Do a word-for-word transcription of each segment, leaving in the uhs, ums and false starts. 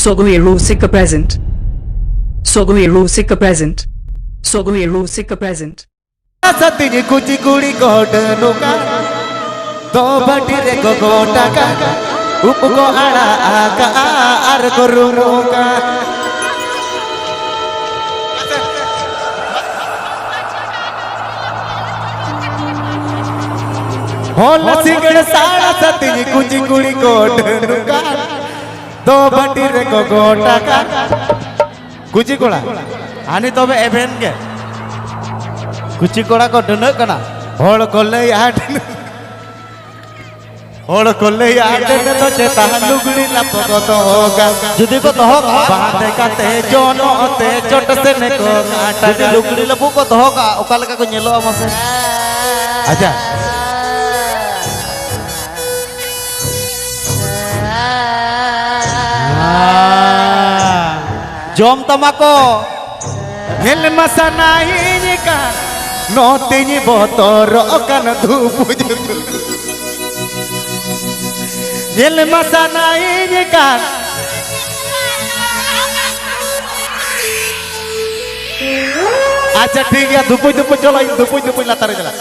Sogui Rusika present. Sogui Rusika present. Sogui Rusika present. ᱥᱟᱛᱤᱧ ᱠᱩᱪᱤ ᱠᱩᱲᱤ ᱠᱚ ᱰᱟᱹᱱᱩᱜᱟ, ᱫᱚ ᱵᱟᱹᱴᱤ ᱨᱮ ᱜᱚᱜᱚ ᱴᱟᱠᱟ, ᱩᱵ ᱠᱚ ᱟᱲᱟᱜ ᱟᱠᱟᱜᱼᱟ ᱟᱨ ᱠᱚ ᱨᱩᱢᱩᱜᱟ᱾ ᱦᱚᱞᱟ ᱥᱤᱸᱜᱟᱹᱲ ᱥᱟᱲᱟ ᱥᱟᱛᱤᱧ ᱠᱩᱪᱤ ᱠᱩᱲᱤ ᱠᱚ ᱰᱟᱹᱱᱩᱜᱟ, ᱫᱚ ᱵᱟᱹᱴᱤ ᱨᱮ ᱜᱚᱜᱚ ᱴᱟᱠᱟ᱾ ᱠᱩᱪᱤ ᱠᱚᱲᱟ, ᱟᱹᱱᱤ ᱛᱚᱵᱮ ᱮᱵᱷᱮᱱ ᱜᱮ᱾ ᱠᱩᱪᱤ ᱠᱚᱲᱟ ᱠᱚ ᱰᱟᱹᱱᱟᱹᱜ ᱠᱟᱱᱟ᱾ ᱦᱚᱲ ᱠᱚ ᱞᱟᱹᱭᱟ ᱰᱟᱹᱱᱟᱹᱜ᱾ ᱦᱚᱲ ᱠᱚ ᱞᱟᱹᱭᱟ ᱰᱟᱹᱱᱟᱹᱜ ᱫᱚ ᱪᱮᱛᱟᱱ ᱞᱩᱜᱽᱲᱤ ᱞᱟᱯᱚ ᱠᱚ ᱫᱚᱦᱚ ᱠᱟᱜ᱾ ᱡᱩᱫᱤ ᱠᱚ ᱫᱚᱦᱚ ᱠᱟᱜᱼᱟ᱾ ᱵᱟᱸᱫᱮ ᱠᱟᱛᱮ ᱡᱚᱱᱚᱜ ᱛᱮ ᱪᱚᱴ ᱥᱮᱱ ᱠᱚ ᱡᱩᱫᱤ ᱠᱟᱴᱟᱜᱟ᱾ ᱞᱩᱜᱽᱲᱤ ᱞᱟᱯᱚ ᱠᱚ ᱫᱚᱦᱚ ᱠᱟᱜᱼᱟ, ᱚᱠᱟ ᱞᱮᱠᱟ ᱠᱚ ᱧᱮᱞᱚᱜᱼᱟ ᱢᱟᱥᱮ? ᱟᱪᱪᱷᱟ᱾ ᱡᱚᱢ ᱛᱟᱢᱟ ᱠᱚ᱾ ᱧᱮᱞ ᱢᱟ ᱥᱟᱱᱟᱭᱤᱧ ᱠᱟᱱ, ᱱᱚᱛᱮᱧ ᱵᱚᱛᱚᱨᱚᱜ ᱠᱟᱱ ᱫᱷᱩᱯᱩᱡ᱾ ᱧᱮᱞ ᱢᱟ ᱥᱟᱱᱟᱭᱤᱧ ᱠᱟᱱ᱾ ᱟᱪᱪᱷᱟ, ᱴᱷᱤᱠ ᱜᱮᱭᱟ, ᱫᱷᱩᱯᱩᱡ, ᱫᱷᱩᱯᱩᱡ, ᱪᱚᱞᱚ, ᱤᱧ ᱫᱷᱩᱯᱩᱡ, ᱫᱷᱩᱯᱩᱡ ᱞᱟᱛᱟᱨ ᱨᱮ ᱪᱟᱞᱟᱜ᱾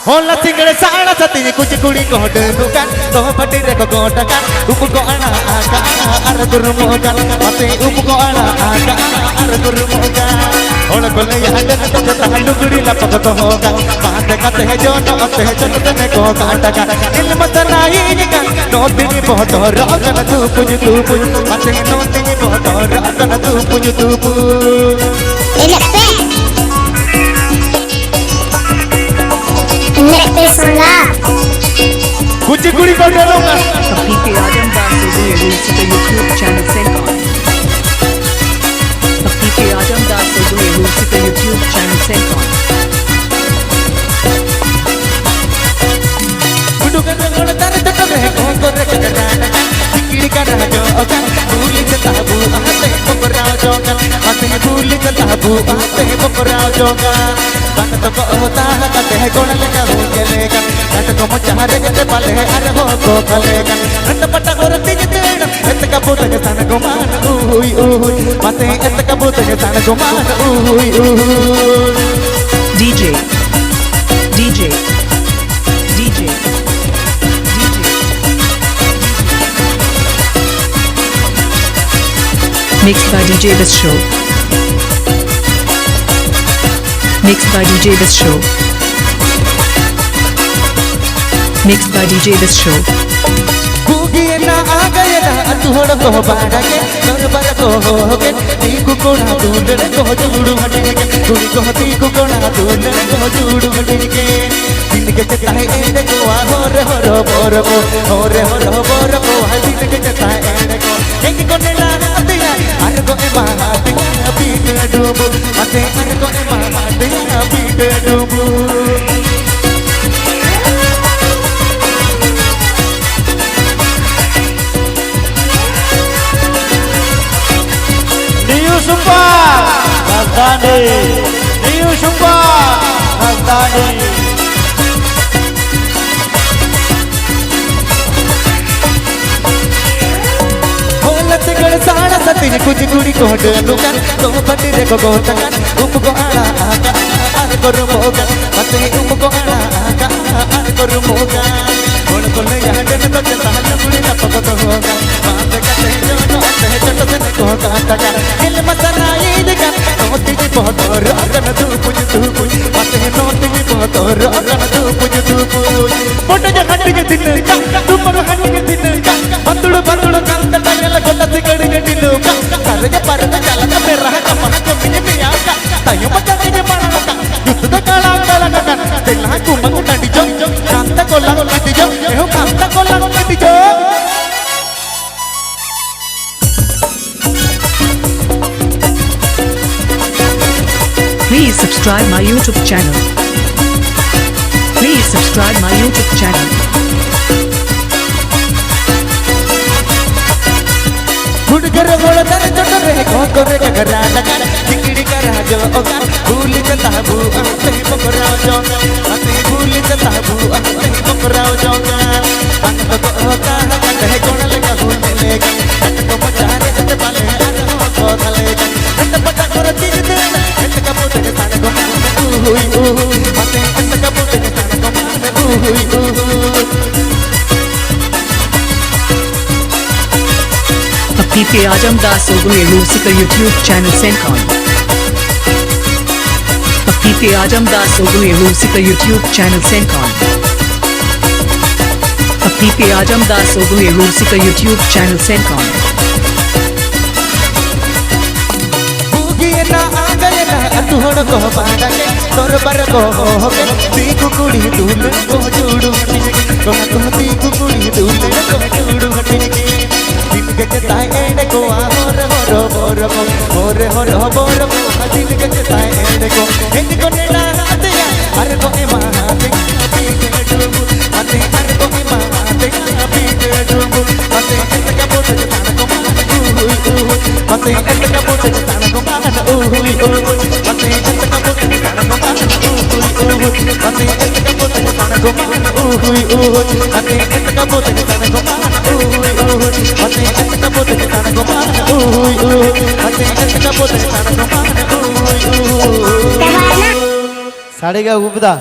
ᱦᱚᱞᱟ ᱥᱤᱸᱜᱟᱹᱲ ᱥᱟᱲᱟ ᱥᱟᱛᱤᱧ ᱠᱩᱪᱤ ᱠᱩᱲᱤ ᱠᱚ ᱰᱟᱹᱱᱩᱜ ᱠᱟᱱ, ᱫᱚᱦᱚ ᱵᱟᱹᱴᱤ ᱨᱮᱠᱚ ᱜᱚᱴ ᱟᱠᱟᱱ, ᱩᱵ ᱠᱚ ᱟᱲᱟᱜ ᱟᱠᱟᱱ, ᱟᱨ ᱫᱩᱨᱩᱢᱚᱜ ᱠᱟᱱ, ᱢᱟᱥᱮ ᱩᱵ ᱠᱚ ᱟᱲᱟᱜ ᱟᱠᱟᱱ, ᱟᱨ ᱫᱩᱨᱩᱢᱚᱜ ᱠᱟᱱ᱾ ᱦᱚᱲ ᱠᱚ ᱞᱟᱹᱭᱟ ᱰᱟᱹᱱ ᱫᱚ ᱪᱮᱛᱟᱱ ᱞᱩᱜᱽᱲᱤ ᱞᱟᱯᱚ ᱠᱚ ᱫᱚᱦᱚ ᱠᱟᱜ, ᱵᱟᱸᱫᱮ ᱠᱟᱛᱮ ᱡᱚᱱᱚᱜ ᱛᱮ ᱪᱚᱴ ᱛᱮᱱᱮ ᱠᱚ ᱜᱟᱰ ᱟᱠᱟᱱ᱾ ᱤᱞ ᱢᱟᱛᱟ ᱱᱟᱭᱤᱧ ᱠᱟᱱ, ᱱᱚᱛᱤᱧ ᱵᱚᱛᱚᱨᱚᱜ ᱠᱟᱱᱟ ᱫᱷᱩᱯᱩᱡ ᱫᱷᱩᱯᱩᱡ, ᱢᱟᱥᱮ ᱱᱚᱛᱤᱧ ᱵᱚᱛᱚᱨᱚᱜ ᱠᱟᱱᱟ ᱫᱷᱩᱯᱩᱡ ᱫᱷᱩᱯᱩᱡ᱾ ᱮᱱᱮᱡ ᱯᱮ᱾ ᱮᱱᱮᱡ ᱯᱮ ᱥᱟᱞᱟ᱾ ᱠᱩᱪᱤ ᱠᱩᱲᱤ ᱠᱚ ᱰᱟᱹᱱᱩᱜ ᱠᱟᱱ᱾ Papi Aadam Das Sogui Rusika YouTube channel send on. Papi Aadam Das Sogui Rusika YouTube channel send on. ᱜᱩᱰᱩ ᱜᱟᱰᱟ ᱜᱚᱲ ᱫᱟᱨᱮ ᱪᱚᱴ ᱨᱮ ᱜᱚᱜᱚ ᱨᱮ ᱪᱮᱴᱨᱟ ᱪᱮᱴᱨᱟ, ᱥᱤᱠᱲᱤ ᱜᱟᱰᱟ ᱡᱚᱜ ᱠᱟᱱ, ᱵᱩᱞᱤ ᱥᱮᱛᱟ ᱵᱩ ᱟᱛᱮ ᱵᱚᱠᱨᱟᱣ ᱡᱚᱜ ᱠᱟᱱ, ᱟᱛᱮ ᱵᱩᱞᱤ ᱥᱮᱛᱟ ᱵᱩ ᱟᱛᱮ ᱵᱚᱠᱨᱟᱣ ᱡᱚᱜ ᱠᱟᱱ᱾ ᱵᱟᱝ ᱛᱚᱠᱚ ᱚᱛᱟ ᱠᱟᱛᱮ ᱜᱚᱲ ᱞᱮᱠᱟ ᱵᱚ ᱧᱮᱞᱮ ᱠᱟᱱ, ᱠᱟᱴ ᱠᱚ ᱢᱚᱪᱟ ᱨᱮ ᱡᱮᱛᱮ ᱯᱟᱞᱮ ᱟᱨᱦᱚᱸ ᱠᱚ ᱠᱷᱟᱞᱮ ᱠᱟᱱ᱾ ᱨᱟᱱ ᱯᱟᱴᱟ ᱜᱚᱨ ᱛᱤᱧ ᱫᱟᱹᱲ, ᱮᱛᱠᱟ ᱵᱚ ᱛᱮᱜᱮ ᱥᱟᱱ ᱜᱚᱢᱟᱱ᱾ ᱯᱩᱛᱟᱹ ᱜᱮ ᱛᱟᱲ ᱜᱚᱢᱟᱱ ᱩᱭ ᱩᱭ᱾ DJ, DJ, DJ, DJ. Mixed by DJ Bisho. Mixed by DJ Bisho. Mixed by DJ Bisho. ᱵᱩᱜᱤᱭᱮᱱᱟ ᱟᱜᱟᱭᱮᱱᱟ ᱟᱹᱛᱩ ᱦᱚᱲ ᱠᱚ ᱵᱟᱲᱟ ᱜᱮ, ᱫᱚᱨᱵᱟᱨ ᱠᱚ ᱦᱚᱦᱚ ᱜᱮ, ᱫᱤᱠᱩ ᱠᱚᱲᱟ ᱫᱩᱞᱟᱹᱲ ᱠᱚ ᱡᱩᱲᱩ ᱦᱟᱹᱴᱤᱧ ᱜᱮ, ᱠᱩᱲᱤ ᱠᱚ ᱫᱤᱠᱩ ᱠᱚᱲᱟ ᱫᱩᱞᱟᱹᱲ ᱠᱚ ᱡᱩᱲᱩ ᱦᱟᱹᱴᱤᱧ ᱜᱮ᱾ ᱫᱤᱱ ᱜᱮ ᱪᱮᱛᱟᱭ ᱮᱲᱮ ᱠᱚᱣᱟ ᱦᱚᱨ ᱦᱚᱨ ᱵᱚᱨ ᱠᱚ, ᱦᱚᱨ ᱦᱚᱨ ᱵᱚᱨ ᱠᱚ, ᱫᱤᱱ ᱜᱮ ᱪᱮᱛᱟᱭ ᱮᱲᱮ ᱠᱚ᱾ ᱮᱠ ᱠᱚ ᱱᱮᱲᱟ ᱟᱫᱮᱭᱟ, ᱟᱨ ᱠᱚ ᱮᱢᱟ ᱟᱫᱮᱭᱟ ᱵᱤᱴᱟᱹ ᱰᱩᱸᱵᱩ, ᱟᱛᱮ ᱟᱨ ᱠᱚ ᱮᱢᱟ ᱟᱫᱮᱭᱟ ᱵᱤᱴᱟᱹ ᱰᱩᱸᱵᱩ᱾ New Super Rajdhani, New Super Rajdhani. ᱦᱚᱞᱟ ᱛᱮᱜᱮ ᱥᱟᱲᱟ ᱥᱟᱛᱤᱧ ᱠᱩᱪᱤ ᱠᱩᱲᱤ ᱠᱚ ᱰᱟᱹᱱᱩ ᱠᱟᱱ, ᱫᱚᱦᱚ ᱯᱟᱹᱴᱤ ᱨᱮᱠᱚ ᱜᱚᱴᱟ ᱠᱟᱱ, ᱩᱯ ᱠᱚ ᱟᱲᱟᱜ ᱟᱠᱟᱫ ᱟᱨ ᱠᱚ ᱨᱩᱢᱚᱜ ᱠᱟᱱ, ᱯᱟᱥᱮ ᱩᱯ ᱠᱚ ᱟᱲᱟᱜ ᱟᱠᱟᱫ ᱟᱨ ᱠᱚ ᱨᱩᱢᱚᱜ ᱠᱟᱱ᱾ ᱦᱚᱲ ᱠᱚ ᱞᱟᱹᱭᱟ ᱰᱟᱹᱱ ᱫᱚ ᱪᱮᱛᱟᱱ ᱞᱩᱜᱽᱲᱤ ᱞᱟᱯᱚ ᱠᱚ ᱫᱚᱦᱚ ᱠᱟᱱ, ᱵᱟᱸᱫᱮ ᱠᱟᱛᱮ ᱡᱚᱱᱚᱜ ᱛᱮ ᱪᱚᱴ ᱥᱮᱱ ᱠᱚ ᱠᱟᱴᱟ ᱠᱟᱱ᱾ ᱧᱮᱞ ᱢᱟ ᱥᱟᱱᱟᱭᱮᱫ ᱠᱟᱱ, ᱱᱚᱛᱮ ᱜᱮ ᱵᱚᱦᱚᱜ ᱨᱚᱜ ᱠᱟᱱᱟ ᱫᱩᱯᱩᱡ ᱫᱩᱯᱩᱡ, ᱯᱟᱥᱮ ᱱᱚᱛᱮ ᱜᱮ ᱵᱚᱦᱚᱜ ᱨᱚᱜ ᱠᱟᱱᱟ ᱫᱩᱯᱩᱡ ᱫᱩᱯᱩᱡ᱾ ᱯᱚᱴᱚᱡ ᱦᱟᱹᱴᱤᱧ ᱛᱤᱱᱟᱹᱜ ᱜᱟᱱ, ᱛᱩᱢᱟᱹᱞ ᱦᱟᱹᱴᱤᱧ ᱛᱤᱱᱟᱹᱜ ᱜᱟᱱ, ᱵᱟᱸᱫᱩᱲ ᱵᱟᱸᱫᱩᱲ ᱠᱟᱱ ᱛᱟᱞᱟᱭᱟ ᱞᱟᱜᱚᱴᱟ ᱥᱤᱜᱟᱹᱲ ᱜᱟᱹᱰᱤ ᱞᱩᱠᱟ᱾ ᱠᱟᱨᱮ ᱜᱮ ᱯᱟᱨᱮ ᱜᱮ ᱪᱟᱞᱟᱜ ᱠᱟᱱ ᱵᱮᱨᱟ ᱦᱟᱠᱟ ᱢᱟᱦᱟ ᱠᱚ ᱢᱤᱧ ᱢᱮᱭᱟ ᱠᱟ᱾ ᱛᱟᱭᱚᱢ ᱢᱟ ᱡᱟᱸᱜᱟ ᱜᱮ ᱢᱟᱲᱟᱝ ᱠᱟ᱾ ᱡᱩᱛ ᱫᱚ ᱠᱟᱲᱟᱝ ᱠᱟᱲᱟᱝ ᱠᱟᱱ᱾ ᱛᱮᱞᱟ ᱠᱚ ᱢᱟᱜᱩ ᱴᱟᱺᱰᱤ ᱡᱚᱝ, ᱠᱟᱱᱛᱟ ᱠᱚ ᱞᱟᱜᱚ ᱴᱟᱺᱰᱤ ᱡᱚᱝ, ᱮᱦᱚ ᱠᱟᱱᱛᱟ ᱠᱚ ᱞᱟᱜᱚ ᱴᱟᱺᱰᱤ ᱡᱚᱝ᱾ Please subscribe my YouTube channel. Please subscribe my YouTube channel. ᱦᱩᱰᱜᱟᱹᱨ ᱦᱚᱲ ᱫᱟᱨᱮ ᱪᱚᱴ ᱨᱮ ᱠᱚᱠᱚᱨ ᱜᱷᱟᱜᱽᱨᱟ ᱞᱟᱜᱟᱱ, ᱥᱤᱠᱲᱤ ᱠᱟᱨᱟ ᱡᱚ ᱚᱠᱟᱱ, ᱵᱩᱞᱤ ᱪᱟᱸᱫᱟ ᱵᱩ ᱟᱱᱛᱮ ᱵᱚᱠᱨᱟ ᱡᱚ, ᱟᱛᱮ ᱵᱩᱞᱤ ᱪᱟᱸᱫᱟ ᱵᱩ ᱟᱱᱛᱮ ᱵᱚᱠᱨᱟ ᱡᱚ᱾ ᱟᱱ ᱫᱚ ᱚᱠᱟ ᱦᱟᱠᱟᱱ ᱦᱮ ᱜᱚᱲ ᱞᱮᱠᱟ ᱦᱩᱱ ᱞᱮᱠᱟ, ᱟᱴ ᱠᱚ ᱢᱚᱪᱟ ᱨᱮ ᱡᱟᱛᱮ ᱵᱟᱞᱮ ᱟᱨ ᱦᱚᱸ ᱠᱚ ᱫᱷᱟᱞᱮ ᱠᱟᱱ᱾ Pipe Ajam Das Ogoe Rusika YouTube channel Senkon. Pipe Ajam Das Ogoe Rusika YouTube channel Senkon. Pipe Ajam Das Ogoe Rusika YouTube channel Senkon. ᱵᱩᱜᱤᱭᱮᱱᱟ ᱟᱸᱡᱟᱭᱮᱱᱟ ᱟᱹᱛᱩ ᱦᱚᱲ ᱠᱚ ᱵᱟᱰᱟᱭ ᱫᱚᱨᱵᱟᱨ ᱠᱚ ᱦᱚᱦᱚ ᱠᱮᱫ ᱫᱤᱠᱩ ᱠᱩᱲᱤ ᱫᱩᱞᱟᱹᱲ ᱠᱚ ᱪᱩᱲᱩ ᱦᱟᱹᱴᱤᱧ ᱠᱮᱫ ᱠᱚᱲᱟ ᱠᱚ ᱫᱤᱠᱩ ᱠᱩᱲᱤ ᱫᱩᱞᱟᱹᱲ ᱠᱚ ᱪᱩᱲᱩ ᱦᱟᱹᱴᱤᱧ ᱠᱮᱫ ᱫᱤᱱ ᱜᱮ ᱪᱮᱛᱟᱭ ᱮᱲᱮ ᱠᱚᱣᱟ ᱦᱚᱨ ᱦᱚᱨ ᱵᱚᱨ ᱠᱚ ᱦᱚᱨ ᱦᱚᱨ ᱵᱚᱨ ᱠᱚ ᱫᱤᱱ ᱜᱮ ᱪᱮᱛᱟᱭ ᱮᱲᱮ ᱠᱚ ᱦᱮᱸ ᱠᱚ ᱱᱮᱰᱟ ᱟᱫᱮᱭᱟ ᱟᱨ ᱠᱚ ᱮᱢᱟ ᱦᱟᱛᱮ ᱦᱟᱹᱵᱤ ᱰᱩᱵᱩ ᱦᱟᱛᱮ ᱟᱨ ᱠᱚ ᱮᱢᱟ ᱦᱟᱛᱮ ᱦᱟᱹᱵᱤ ᱰᱩᱵᱩ ᱦᱟᱛᱮ ᱮᱛᱠᱟ ᱵᱚᱛ ᱪᱮᱛᱟᱱ ᱠᱚ ᱢᱟᱱ ᱩᱦᱩᱭ ᱩᱦᱩᱭ ᱦᱟᱛᱮ ᱮᱛᱠᱟ ᱵᱚᱛ ᱪᱮᱛᱟᱱ ᱠᱚ ᱢᱟᱱ ᱩᱦᱩᱭ ᱩᱦᱩᱭ ᱦᱟᱛᱮ ᱮᱛᱠᱟ ᱵᱚᱛ ᱪᱮᱛᱟᱱ ᱠᱚ ᱢᱟᱱ ᱩᱦᱩᱭ ᱩᱦᱩᱭ ᱦᱟᱛᱮ ᱮᱛᱠᱟ ᱵᱚᱛ ᱪᱮᱛᱟᱱ ᱠᱚ ᱢᱟᱱ ᱩᱦᱩᱭ ᱩᱦᱩᱭ ᱦᱟᱛᱮ ᱮᱛᱠᱟ ᱵᱚᱛ ᱪᱮᱛᱟᱱ ᱠᱚ ᱢᱟᱱ ᱩᱦᱩᱭ ᱩᱦᱩᱭ ᱦᱟᱛᱮ ᱮᱛᱠᱟ ᱵᱚᱛ ᱪᱮᱛᱟᱱ ᱠᱚ ᱢᱟᱱ ᱩᱦᱩᱭ ᱩᱦᱩᱭ ᱦᱟᱛᱮ ᱮᱛᱠᱟ ᱵᱚᱛ ᱪᱮᱛᱟᱱ ᱠᱚ ᱢᱟᱱ ᱩᱦᱩᱭ ᱩᱦᱩᱭ ᱪᱟᱵᱟᱭᱮᱱᱟ᱾ ᱥᱟᱰᱮ ᱜᱮ ᱟᱹᱜᱩ ᱠᱮᱫᱟ᱾